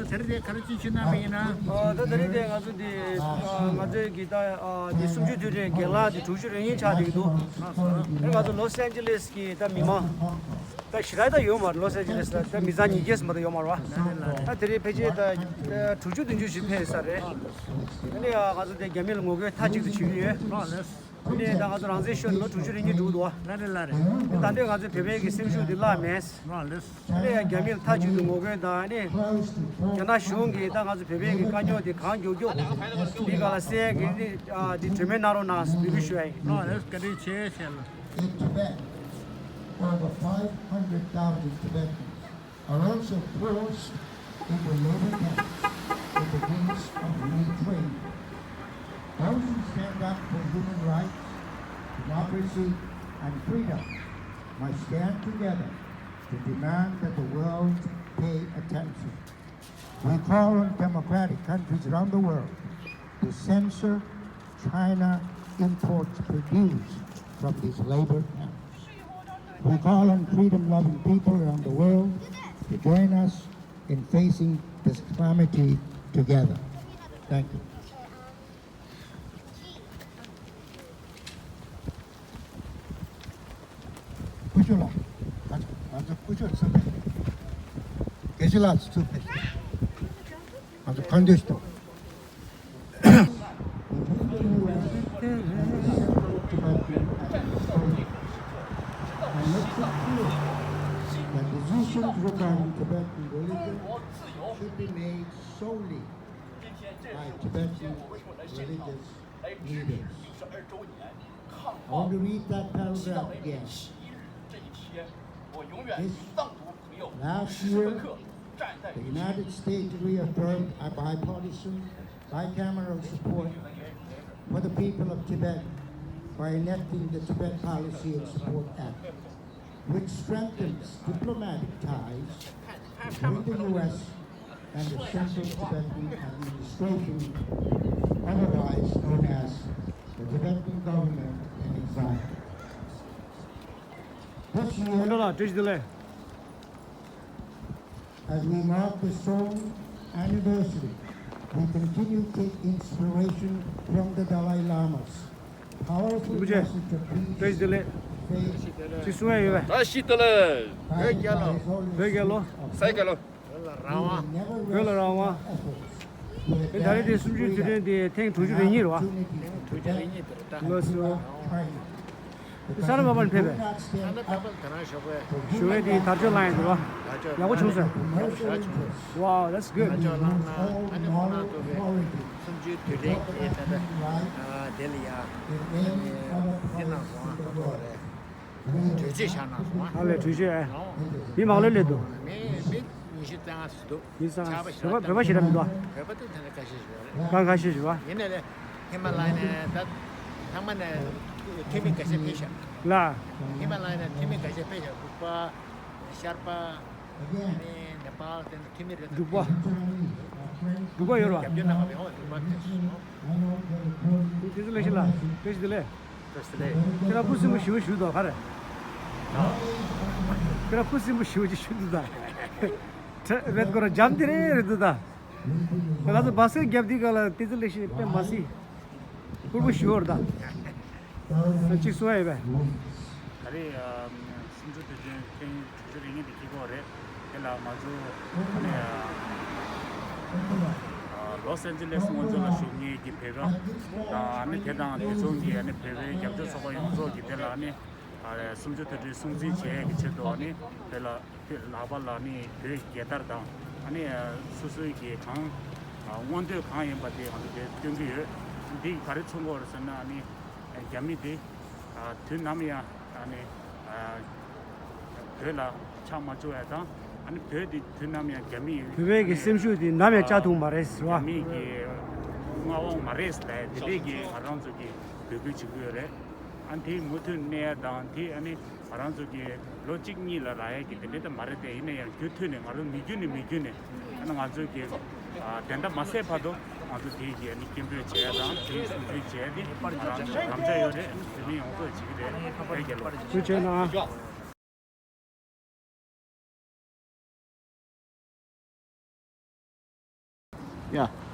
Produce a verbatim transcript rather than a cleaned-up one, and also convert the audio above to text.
དེ་རིང་དེ་ག་རེ་ཅིག་ཞུ་གནང་གི་ཡིན་ན། ཨ། ད་དེ་རིང་དེ་ང་ཚོ་འདི། ཨ། ང་ཚོའི་གི་ད། ཨ། འདི་གསུམ་བཅུའི་དུས་དྲན་རྒན་ལགས་འདི་དྲུག་ཅུ་རེ་གཉིས་ཆགས་བསྡད་ཀྱི་འདུག་ཨ། ང་ཚོ་ལོས་ཨན་ཇེ་ལེས་ཀྱི་ད་མི་མང་། ད་ཞེ་དྲག་ད་ཡོད་མ་རེད། ལོས་ཨན་ཇེ་ལེས་ལ་ད་མི་ཚང་ཉིས་བརྒྱ་ཙམ་མ་གཏོགས་ཡོད་མ་རེད་བ། ད་དེ་རིང་ཕལ་ཆེར་ད་དྲུག་ཅུ་བདུན་ཅུ་ཞིག་ཕེབས་ས་རེད། ཨ་ནི་ང་ཚོ་དེ་རྒྱ་མི་ལ་ངོ་རྒོལ་མཐའ་གཅིག་ཏུ་བྱེད་ཀྱི་ཡོད། ཨ་ནི་ད་ང་ཚོ་རང་བཙན་ཤོར་ནས་ལོ་དྲུག་ཅུ་རེ་གཉིས་འགྲོ་གི་འདུག་བ། ལགས་རེད། ལགས་རེད། ད་ལྟ་ང་ཚོ་བོད་པའི་གི་སེམས་ཤུགས་འདི་བརླག་མེད། ཨ་ནི་རྒྱ་མིར་མཐའ་གཅིག་ཏུ་ངོ་རྒོལ་དང་། ཨ་ནི་རྒྱ་ནག་གཞུང་གིས་ད་ང་ཚོ་བོད་པའི་གི་དཀའ་རྙོག་དེ་གང་མགྱོགས་མགྱོགས་འདི་ག་ལ་སེལ་ཡ་གི་ནི། ཨ། འདི་གྲོས་མོལ་གནང་རོགས་གནང་ཟེར་འབོད་སྐུལ་ཞུ་ཡ་ཡིན། ཨ། ལགས་རེད། བཀའ་དྲིན་ཆེ་ཞུ་ཡ་ལ། In Tibet, over five hundred thousand Tibetans are also forced into labor camps with the means of retraining. Those who stand up for human rights, democracy, and freedom must stand together to demand that the world pay attention. We call on democratic countries around the world to censor China imports produced from these labor camps. We call on freedom-loving people around the world to join us in facing this calamity together. Thank you. སྐུ་ཞབས་ལགས། ང་ཚོ། ང་ཚོ་སྐུ་ཞབས་ཚུར་ཕེབས། དགེ་བཤེས་ལགས་ཚུར་ཕེབས། ང་ཚོ་གང་འདོད་ཞིག་འདུག The decisions regarding Tibetan religion should be made solely by Tibetan religious leaders. I want to read that paragraph again. This last year, the United States reaffirmed a bipartisan, bicameral support for the people of Tibet by enacting the Tibet Policy and Support Act, which strengthens diplomatic ties between the U S and the Central Tibetan Administration, otherwise known as the Tibetan Government in Exile. This year, ལགས། བཀྲ་ཤིས་བདེ་ལེགས། As we mark the solemn anniversary, we continue to take inspiration from the Dalai Lama's powerful རིན་པོ་ཆེ། message of peace བཀྲ་ཤིས་བདེ་ལེགས། and faith. ཅིག་གསུང་ཡ་ཡོད་པས། བཀྲ་ཤིས་བདེ་ལེགས། བོད་རྒྱལ་ལོ། བོད་རྒྱལ་ལོ། སའི་རྒྱལ་ལོ། བོད་ལ་རང་དབང་། བོད་ལ་རང་དབང་། ཨེ། ད་རེས་དེ་གསུམ་བཅུའི་དུས་དྲན་དེ་ཐེངས་དྲུག་ཅུ་རེ་གཉིས་རེད་བ། ཐེངས་དྲུག་ཅུ་རེ་གཉིས་དེ་རེད་ད། ལགས་སོ། ས་ན་པ་པར་ཕེབས་པས། ས་ན་པ་པར་དེ་རང་ཞོགས་པའི། ཞོགས་པའི་དེ་དར་ལྕོག་བསླངས་ཡོད་འདུག་བ། དར་ལྕོག་ཡག་པོ་བྱུང་སོང་། ཡག་པོ་བྱུང་། Wow, that's good. དར་ལྕོག་བསླངས་ན་ཨ་ནི་ཁོང་རང་ཚོ་གི་གསུམ་བཅུའི་དུས་དྲན་གྱི་ད་ལྟ་དེ་ལ་ཡ་ཨ་ནི་འདི་གནང་སོང་ཨ། ཁོ་ཚོ་རེད། གྲོས་ཆོད་བཞག་གནང་སོང་ཨ། ཨ་ལས་གྲོས་ཆོད་ཨེ། མི་མང་ལོས་སླེབས་འདུག་མི་མི་ཉི་ཤུ་རྩ་ལྔ་ཙམ་འདུག་མི་ས་ཆར་པ་ཞེ་དྲག་མི་འདུག་བོད་པ་དེ་ཐེངས་ཁ་ཤས་ཤིག་ཡོད་རེད། གང་ཁ་ཤས་ཤིག་བ། ཡིན་ནའི་ལས་ཧི་མ་ལ་ཡ་ནས་ད་ཚང་མ་ནས་འཐུས་མི་འགའ་ཤས་ཕེབས་ཤག་ལ། ཧི་མ་ལ་ཡ་ནས་འཐུས་མི་འགའ་ཤས་ཕེབས་ཤག་འབྲུག་པ། ཤར་པ། ནི་ནེ་པཱལ་དེ་ནས་འཐུས་མི་རེ་ད་འབྲུག་པ། འབྲུག་པ་ཡོད་རེད་བ། རྒྱབ་སྐྱོར་གནང་བ་ཡོང་བ་འབྲུག་པ་དེ། དེ་ཚོ་ལས་ཤི་ལ་དེ་ཤི་དེ་ལས། ཁྱེད་རང་སྤུ་སྲིན་པོ་ཞེ་པོ་ཞུ་འདུག་ག་རེ། ཁྱེད་རང་སྤུ་སྲིན་པོ་ཞེ་པོ་ཅིག་ཞུ་འདུག་ད། ཁྲ་རེད་ཁོ་ར་འཇམ་དེ་རེད་རེད་འདུག་ད། ང་ཚོ་སྦག་སེར་རྒྱབ་དུས་ག་ལ་དེ་ཚོ་ལས་ཤི་དཔེ་མ་སྲིད། ཕུར་བུ་ཞུ་བར་ད། གཅིག་གསུང་ཡ་ཡོད་པས། ད་རེས་སུམ་ཅུ་དུས་དྲན་ཐེངས་དྲུག་ཅུ་རེ་གཉིས་དེ་འཁེལ་གྱི་ཡོད་རེད། དེ་ལ་ང་ཚོ་ཨ་ནི་ལོས་ཨན་ཇེ་ལེས་སྔོན་འཛོམས་ལ་ཞུགས་མཁན་གྱི་བོད་པ་དང་ཨ་ནི་དེ་དང་དེ་མཚུངས་ཀྱི་ཨ་ནི་བོད་པའི་རྒྱབ་སྐྱོར་ཚོགས་པ་ཡོངས་རྫོགས་ཀྱིས་དེ་ལ་ཨ་ནི་སུམ་ཅུ་དུས་དྲན་སྲུང་བརྩི་བྱེད་ཡས་ཀྱི་ཆེད་དུ་ཨ་ནི་དེ་ལ་དེ་ལག་པ་ལ་ཨ་ནི་བོད་རྒྱལ་དར་དང་ཨ་ནི་སོ་སོའི་གི་གང་མངོན་འདོད་གང་ཡིན་པ་དེ་ང་ཚོ་དེ་སྟོན་གྱི་ཡོད། འདི་ག་རེ་མཚོན་གྱི་ཡོད་རེད་ཟེར་ན་ཨ་ནི་རྒྱ་མི་དེ་དུས་ནམ་ཡང་ཨ་ནི། བོད་ལ་ཆགས་མ་བཅུག་ཡ་དང་། ཨ་ནི་བོད་འདི་དུས་ནམ་ཡང་རྒྱ་མི་ཡི་བོད་པའི་གི་སེམས་ཤུགས་དེ་ནམ་ཡང་བཅག་ཐུབ་མ་རེད་ཟེར་བ། རྒྱ་མི་གི་མངའ་དབང་མ་རེད་ཟེར་ལབ་ཡ་དེ་འདྲས་ཀྱི་ང་རང་ཚོ་གི་འབོད་སྐུལ་བྱེད་ཀྱི་ཡོད་རེད། ཨ་ནི་དེ་མུ་མཐུད་གནས་ཡ་དང་དེ་ཨ་ནི་ང་རང་ཚོ་གི་ལོ་གཅིག་གཉིས་ལ་རག་ཡ་གི་དེ་འདྲས་ད་མ་རེད་དེ། ཡིན་ན་ཡང་རྒྱུན་མཐུད་ནས་ང་རང་མི་རྒྱུན་ནས་མི་རྒྱུན་ནས་ཨ་ནི་ང་ཚོ་གི་ཨ་བདེན་མཐའ་མ་གསལ་བར་དུ་ང་ཚོ་དེ་གི་ཨ་ནི་སྐད་འབོད་བྱས་ཡ་དང་དེ་སྲུང་བརྩི་བྱས་ཡ་དེ་ང་རང་ཚོ་དམ་བཅའ་ཡོད་རེད། དེ་མིན་ཡོངས་རྫོགས་བྱེད་ཀྱི་རེད། བོད་རྒྱལ་ལོ། ཐུགས་རྗེ་གནང་། ཡ།